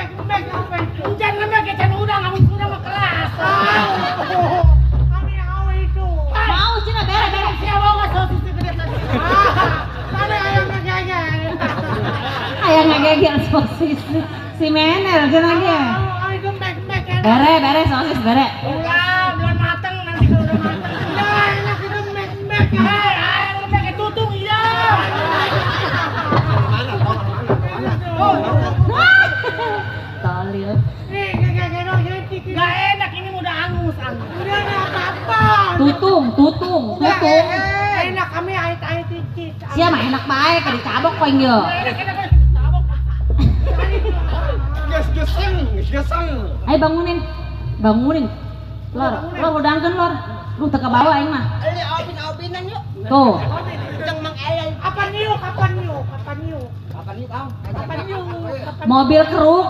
Lembek apa itu? Hujan lembek ya can udang, amun sudah mah keras. Kami awe itu. Mau cenah bere bere. Siapa nggak sosis gede tadi? Mana ayam ngegegel? Aya ngegegel sosis. Si Menel cenah ge. Itu mek-mek enak. Bere bere sosis bere. Ulah, belum mateng nanti kalau udah mateng. Udah enak itu mek-mek. Eh, air lembek tutung iya. Mana? Tong mana? Tolil. Nih, gak enak ini udah angus, angus. Udah nggak apa-apa. Tutung, tutung, tutung. Enak kami ait-ait dikit. Sia mah enak bae ka dicabok poing ye. Enak enak tabok. Geus geseng, geus geseng. Ayo bangunin. Bangunin. Lor, lor udangkeun lor. Lu teu kabawa aing mah. Eli obin-obinan yuk. Tuh. Jeung Mang Elel. Kapan yuk? Kapan yuk? Kapan yuk? Kapan yuk, Kang? Kapan yuk? Mobil keruk.